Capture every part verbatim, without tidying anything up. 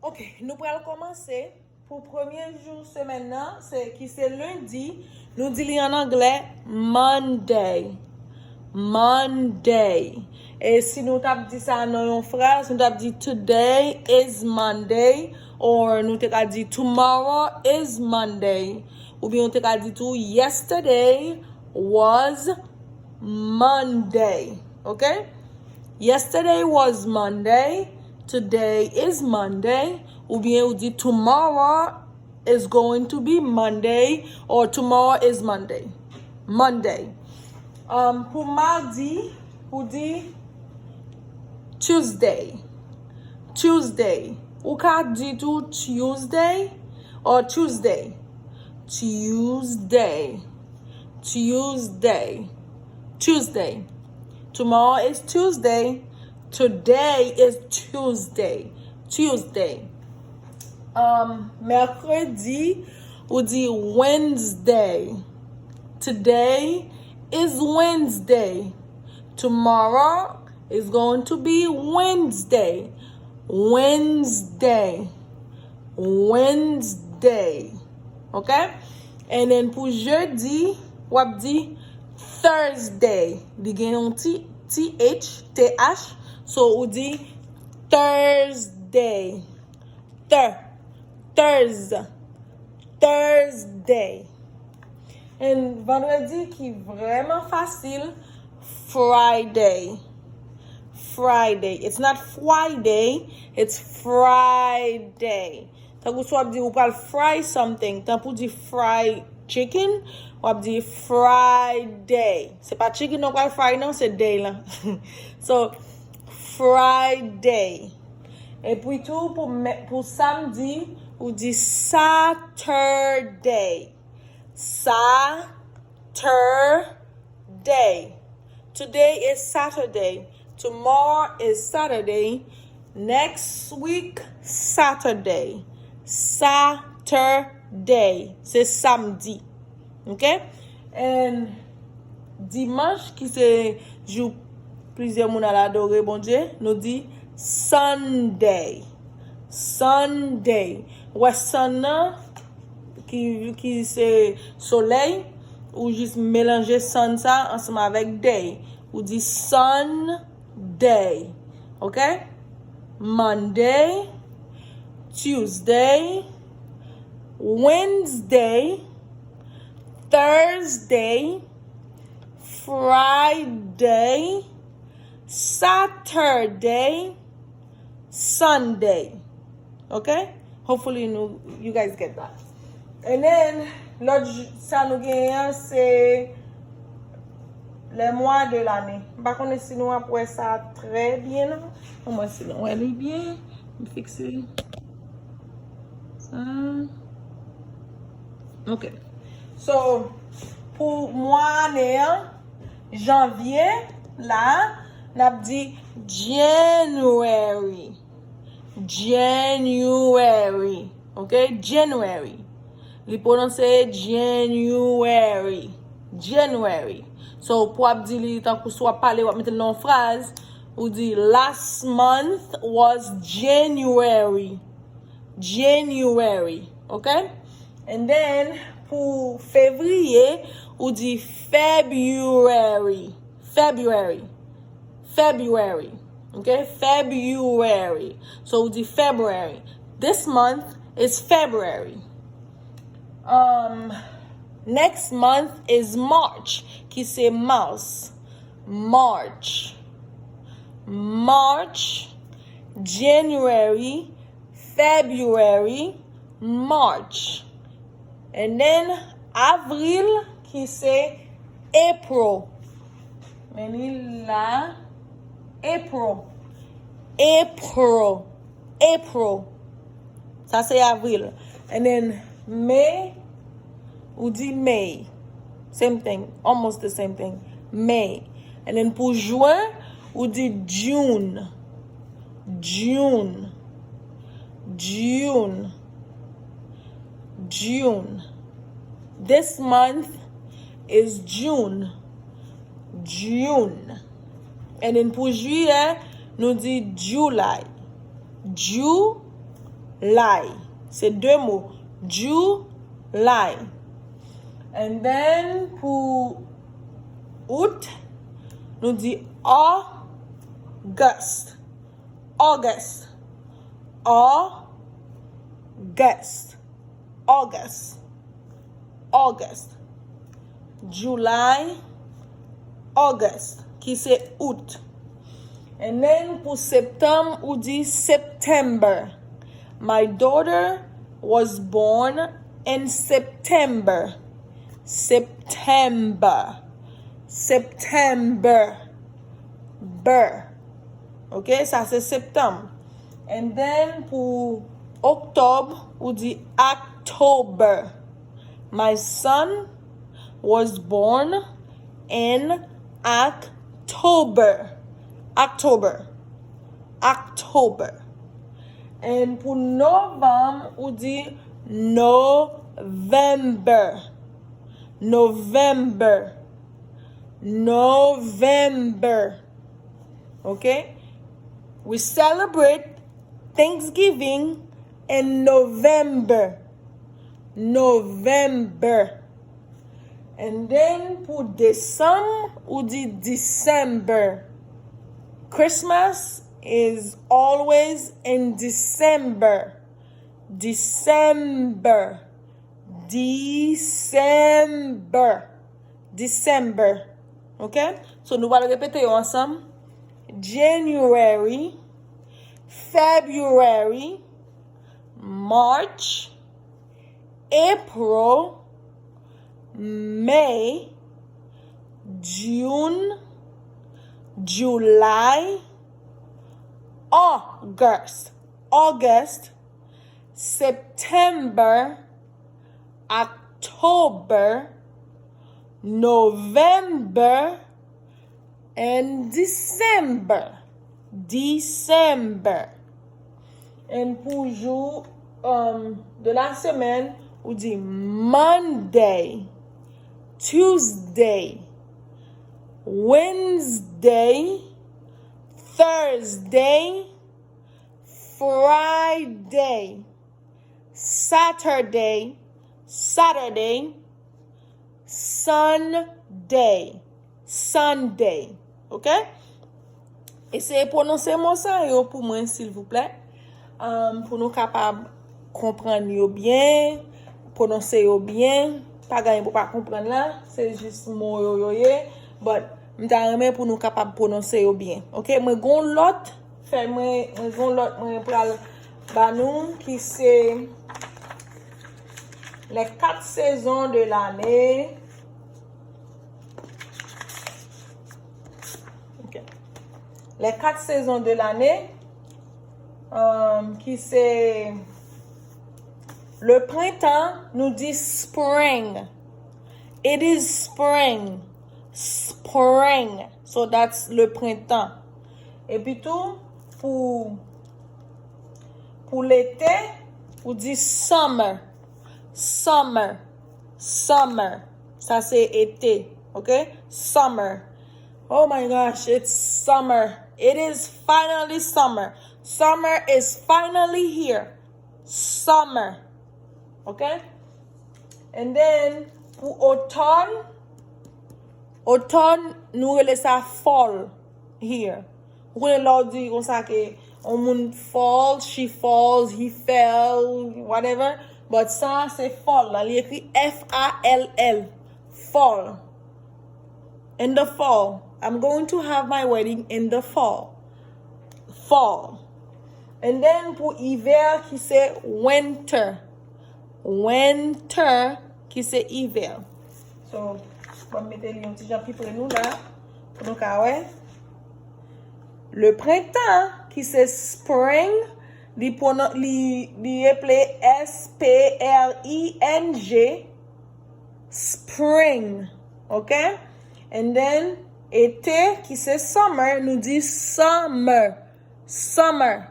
Ok, nou pral kòmanse. Pou premye jou semèn nan, se, ki se lendi, nou di li an anglè Monday. Monday. E si nou t ap di sa nan yon fraz, nou t ap di Today is Monday, or nou te ka di Tomorrow is Monday, oubyen nou te ka di tou Yesterday was Monday. Ok? Yesterday was Monday, today is Monday, oubyen ou di Tomorrow is going to be Monday, or Tomorrow is Monday. Monday. Um, pou madi, ou di Tuesday. Tuesday. Ou ka di tou Tuesday or Tuesday. Tuesday. Tuesday. Tuesday. Tomorrow is Tuesday. Today is Tuesday. Tuesday. Um, mèkredi, ou di Wednesday. Today is Wednesday. Tomorrow is going to be Wednesday. Wednesday. Wednesday. Ok? And then pou jedi, w ap di Thursday. Li gen yon ti, T H, T H. So, ou di Thursday. Th, Thurs, Thursday. And vandredi ki vrèman fasil, Friday. Friday. It's not Friday, it's Friday. Tankou si w ap di ou pral fry something, tankou di fry chicken, w ap di Friday. Se pa chicken nan w pral fry non, se day lan. So, Friday. Epi tou, pou, mè- pou samdi, ou di Saturday. Saturday. Today is Saturday. Tomorrow is Saturday. Next week, Saturday. Saturday. Se samdi. Ok? And dimanch, ki se jou plizyè moun al adore Bondye, nou di Sunday. Sunday. Ou wè sun nan, ki, ki se solèy, ou jis melanje sun sa ansanm avèk day. Ou di Sunday. Ok? Monday, Tuesday, Wednesday, Thursday, Friday, Saturday, Sunday. Ok? Hopefully nou, you guys get that. And then, lòt jou, sa nou genyen an, se les mois de l'année. M pa konnen si nou ap wè sa trè byen non. Anmwè si nou wè li byen. M fikse sa. Ok. So, pou mwa ane an, janvye la, n ap di January. January. Ok? January. Li pwononse January. January. So, pou w ap di li tankou si w ap pale, w ap mete l nan yon fraz, ou di, Last month was January. January. Ok? And then, pou fevriye, ou di February. February. February. Ok? February. So, ou di February. This month is February. Um, next month is March, ki se Mars. March. March, January, February, March. And then, avril, ki se April. Men li la, April. April. April. Sa se avril. And then, May, ou di May. Same thing. Almost the same thing. May. And then pou jen, ou di June. June. June. June. This month is June. June. And then pou jiyè, nou di July. July. July. Se de mo. July. And then pou out, nou di August. August. August. August. August. July, August, ki se out. And then pou septanm, ou di September. My daughter was born in September. September. September. Ber. Ok, sa se septanm. And then pou oktòb, ou di October. My son was born in October. October. October. And pou novanm, ou di November. November. November. Ok? We celebrate Thanksgiving in November. November. And then pou desanm, ou di December. Christmas is always in December. December. December. December. Ok? So, nou pral repete yo ansanm. January, February, March, April, May, June, July, August, August, September, October, November, and December. December. And pou jou, um, de la semaine, ou di Monday, Tuesday, Wednesday, Thursday, Friday, Saturday, Saturday, Sunday, Sunday. Ok? Eseye pwononse mo sa yo pou mwen, silvouplè. Um, pou nou kapab konprann yo byen, pwononse yo byen. Pa gen anyen pou pa konprann la. Se jis mo yo yo ye. But m ta renmen pou nou kapab pwononse yo byen. Ok? Mwen gon lòt, fè mwen, mwen gon lòt, mwen pral ba nou ki se les quatre saisons de l'année. Ok. Les quatre saisons de l'année, um, ki se le printemps, nou di spring. It is spring. Spring. So that's le printemps. Epi tou, pou, pou lete, ou di summer. Summer. Summer. Sa se ete. Ok? Summer. Oh my gosh, it's summer. It is finally summer. Summer is finally here. Summer. Ok? And then, pou otòn, otòn, nou rele sa fall here. Ou konnen lè w di konsa ke yon moun fall, she falls, he fell, whatever. But sa se fall la, li ekri F A L L. Fall. In the fall. I'm going to have my wedding in the fall. Fall. And then pou ivè ki se winter. Winter ki se ivè. So, ban m mete li yon ti jan pi pre nou la pou nou ka wè. Le printemps ki se spring, li pwonon-, li, li eple S P R I N G, spring. Ok? And then, ete ki se summer, nou di summer. Summer.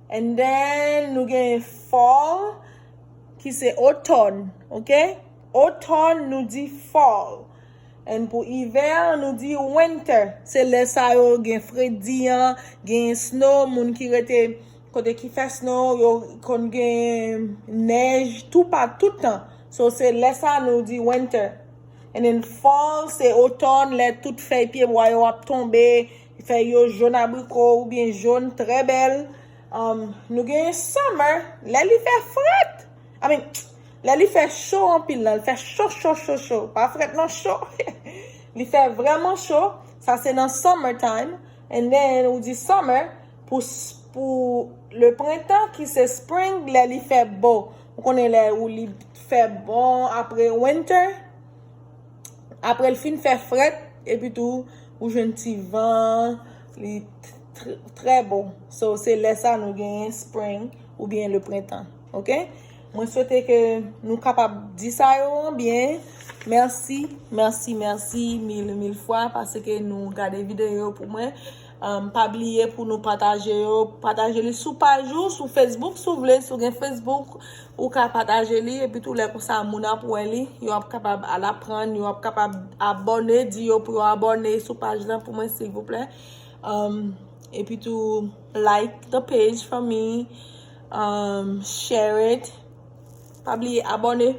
And then, nou gen fall, ki se otòn. Ok? Otòn, nou di fall. And pou ivè, nou di winter. Se lè sa yo gen fredi an, gen snow, moun ki rete kote ki fè snow, yo konn gen nèj tou pa tout tan. So se lè sa nou di winter. And then fall se otòn, lè tout fèy pyebwa yo ap tonbe, fèy yo jòn abriko oubyen jòn trè bèl. Um, nou gen summer, lè li fè frèt. I mean, lè li fè cho anpil la, li fè cho, cho, cho, cho. Pa frèt non, cho. Li fè vrèman cho. Sa se nan summer time. And then ou di summer, pou, pou le prentan ki se spring, lè li fè bo. Ou konnen lè ou li fè bon apre winter. Apre l fin fè frèt, epi tou ou jwenn ti van, li trè bon. So se lè sa nou genyen spring oubyen le prentan. Ok? Mwen swete ke nou kapab di sa yo an byen. Mèsi, mèsi, mèsi mil, mil fwa paske nou gade videyo pou mwen. Um, pa bliye pou nou pataje yo. Pataje li sou paj ou, sou Facebook si w vle. Si w gen Facebook, ou ka pataje li. Epi tou lè konsa moun ap wè li, yo ap kapab al aprann, yo ap kapab abòne, di yo pou yo abòne sou paj lan pou mwen silvouplè. Um, epi tou like the page for me. Um, share it. Pa bliye abòne.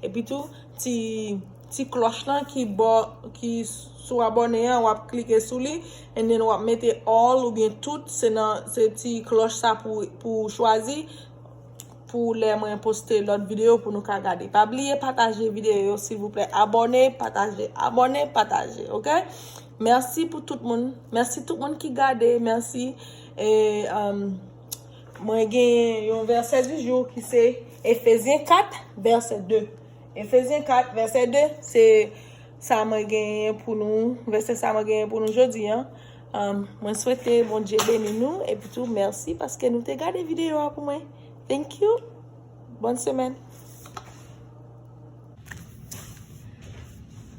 Epi tou ti ti klòch lan ki bò, ki sou abòne an, w ap klike sou li, and then w ap mete all oubyen tout, se nan, se ti klòch sa pou, pou chwazi pou lè mwen poste lòt videyo pou nou ka gade. Pa bliye pataje videyo yo silvouplè. Abòne, pataje, abòne, pataje, ok? Mèsi pou tout moun. Mèsi tout moun ki gade. Mèsi. E, um, mwen gen yon vèsè di jou ki se Efezyen kat, vèsè de. Efezyen kat, vèsè de, se sa mwen genyen pou nou, vèsè sa mwen genyen pou nou jodi an. Um, mwen swete Bondye beni nou, epi tou mèsi paske nou te gade videyo a pou mwen. Thank you. Bòn semèn.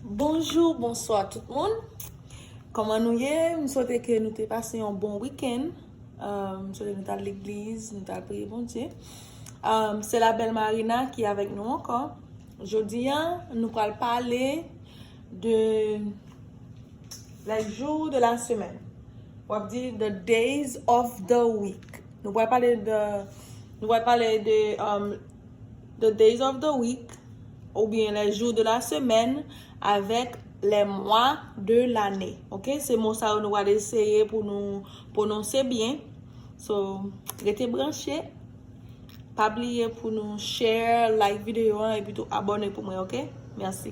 Bonjou, bonswa tout moun. Kòman nou ye? M swete ke nou te pase yon bon wikenn. Um, m swete nou t al legliz, nou t al priye Bondye. Um, se la bèl Marina ki avèk nou ankò. Jodi a, nou pral pale de les jours de la semaine. W ap di the days of the week. Nou pral pale de, nou pral pale de, um, the days of the week, oubyen les jours de la semaine avec les mois de l'année. Ok? Se mo sa yo nou pral eseye pou nou pwononse byen. So, rete branche. Pa bliye pou nou share, like videyo an, epi tou abòne pou mwen, ok? Mèsi.